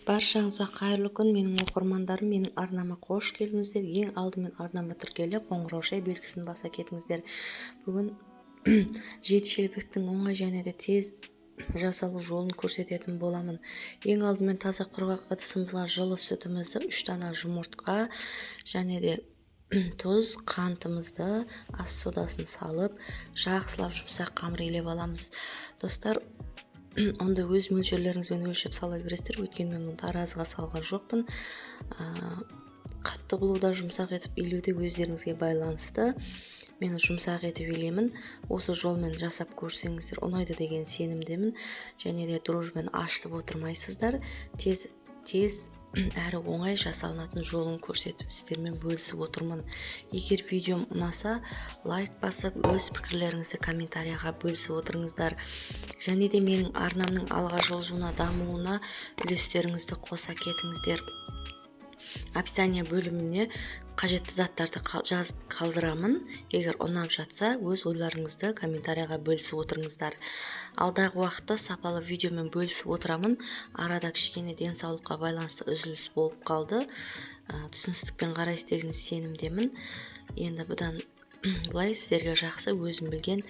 Баршаңызға қайырлы күн, менің оқырмандарым, менің арнама қош келдіңіздер. Ең алдымен арнама тіркеліп, қоңырауша белгісін баса кетіңіздер. Бүгін жеті шелпектің оңай және де тез жасалу жолын көрсететін боламын. Ең алдымен таза құрғақ ыдысымызға жылы сүтімізді, 3 дана жұмыртқа және де тұз, қантымызды, ас содасын салып, жақсылап жұмсақ қамыр илеп аламыз. Достар, онда өз мөлшерлеріңізбен өлшеп сала бересіздер, өйткені мен мұны таразыға салған жоқпын. Қатты қылуда, жұмсақ етіп илеуде өздеріңізге байланысты. Мен жұмсақ етіп илеймін. Осы жолмен жасап көрсеңіздер ұнайды деген сенімдемін. Және де дрожжімен ашытып отырмайсыздар. Тез, тез әрі оңай жасалынатын жолын көрсетіп сіздермен бөлісіп отырмын. Егер видеом ұнаса, лайк басып, өз пікірлеріңізді комментарияға бөлісіп отырыңыздар. Және де менің арнамның алға жылжуына, дамуына үлестеріңізді қоса кетіңіздер. Описание бөліміне қажетті заттарды жазып қалдырамын. Егер ұнап жатса, өз ойларыңызды комментарияға бөлісіп отырыңыздар. Алдағы уақытта сапалы видеомен бөлісіп отырамын. Арада кішкене денсаулыққа байланысты үзіліс болып қалды. Түсіністікпен қарайсыз деген сенімдемін. Енді бұдан былай сіздерге жақсы өзім білген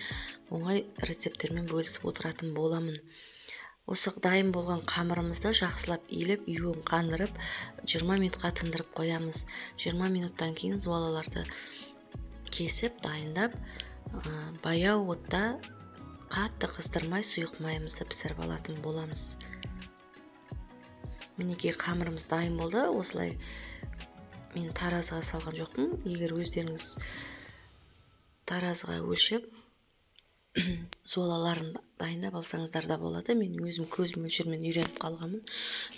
оңай рецепттермен бөлісіп отыратын боламын. Осы дайын болған қамырымызды жақсылап илеп, үйін қандырып, 20 минутқа тындырып қоямыз. 20 минуттан кейін зуалаларды кесіп, дайындап, баяу отта қатты қыздырмай сұйық майымызды пісіріп алатын боламыз. Мінекей қамырымыз дайын болды. Осылай мен таразыға салған жоқпын. Егер өздеріңіз таразыға өлшеп зуалаларын дайындап алсаңыздар да болады. Мен өзім көз мөлшермен үйреніп қалғанмын.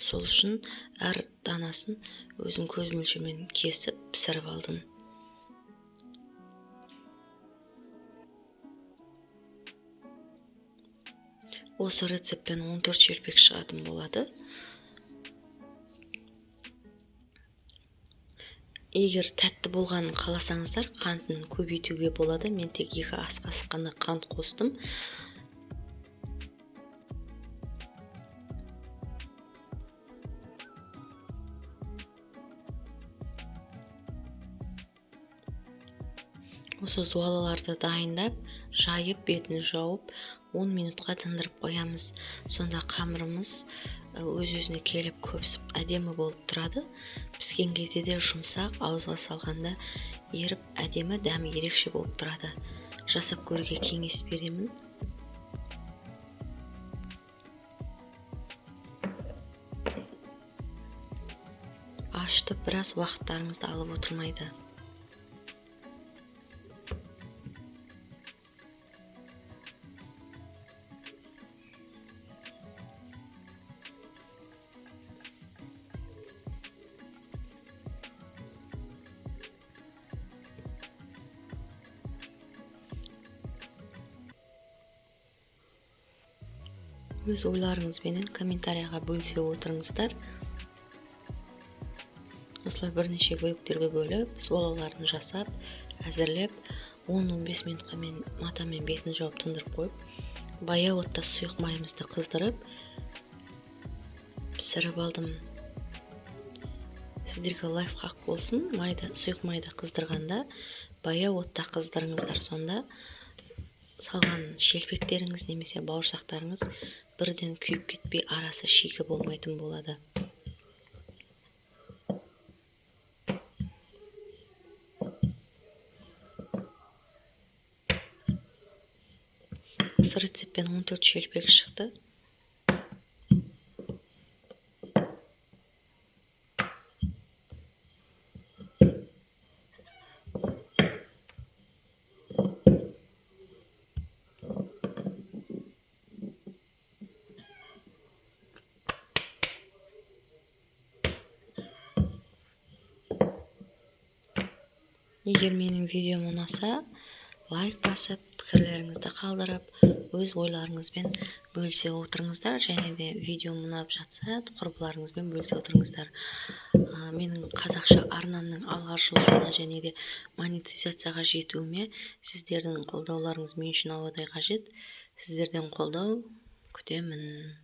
Сол үшін әр данасын өзім көз мөлшермен кесіп пісіріп алдым. Осы рецептпен 14 шелпек шығатын болады. Егер тәтті болғанын қаласаңыздар, қантын көбейтуге болады. Мен тек 2 ас қасық қана қант қостым. Осы зуалаларды дайындап, жайып, бетін жауып, 10 минутқа тындырып қоямыз. Сонда қамырымыз өз-өзіне келіп көпсіп әдемі болып тұрады. Піскен кезде де жұмсақ, ауызға салғанда еріп әдемі, дәмі ерекше болып тұрады. Жасап көруге кеңес беремін. Ашытып біраз уақыттарыңызды алып отырмайды. Өз ойларыңызбенен комментарияға бөлісе отырыңыздар. Осылай бірнеше бөліктерге бөліп, зуалаларын жасап, әзірлеп, 10-15 минутқа мен матамен бетін жауып тындырып қойып, баяу отта сұйық майымызды қыздырып, пісіріп алдым. Сіздерге лайфхак болсын, сұйық майды қыздырғанда баяу отта қыздырыңыздар, сонда салған шелпектеріңіз немесе бауырсақтарыңыз бірден күйіп кетпей, арасы шикі болмайтын болады. Осы рецептпен 14 шелпек шықты. Егер менің видеом ұнаса, лайк басып, пікірлеріңізді қалдырып, өз ойларыңызбен бөлісе отырыңыздар. Және де видеом ұнап жатса, құрбыларыңызбен бөлісе отырыңыздар. Менің қазақша арнамның алға жылжуына және де монетизацияға жетуіме сіздердің қолдауларыңыз мен үшін ауадай қажет. Сіздерден қолдау күтемін.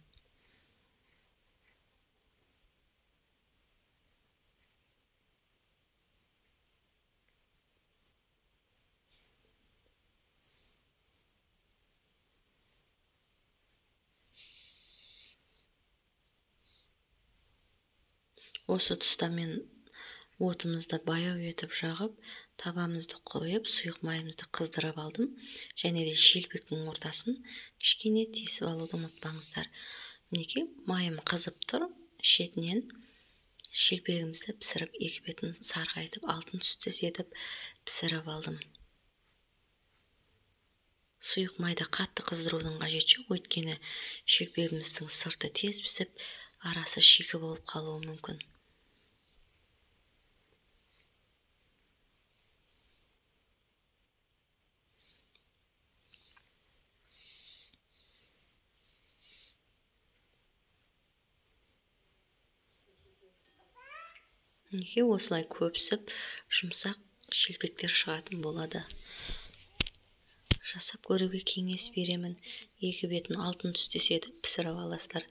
Осы тұста мен отымызды баяу етіп жағып, табамызды қойып, сұйық майымызды қыздырып алдым. Және де шелпектің ортасын кішкене тесіп алуды ұмытпаңыздар. Мінекей, майым қызып тұр, шетінен шелпегімізді пісіріп, екі бетін сарғайтып, алтын түстес етіп пісіріп алдым. Сұйық майды қатты қыздырудың қажеті жоқ, өйткені шелпегіміздің сырты тез пісіп, арасы шикі болып қалуы мүмкін. Мінекей, осылай көпсіп, жұмсақ шелпектер шығатын болады. Жасап көруге кеңес беремін. Екі бетін алтын түстес етіп пісіріп аласыздар.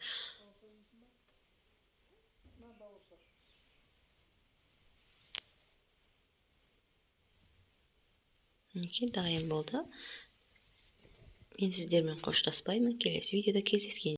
Мінекей, дайын болды. Мен сіздермен қоштаспаймын. Келесі видеода кездескенше.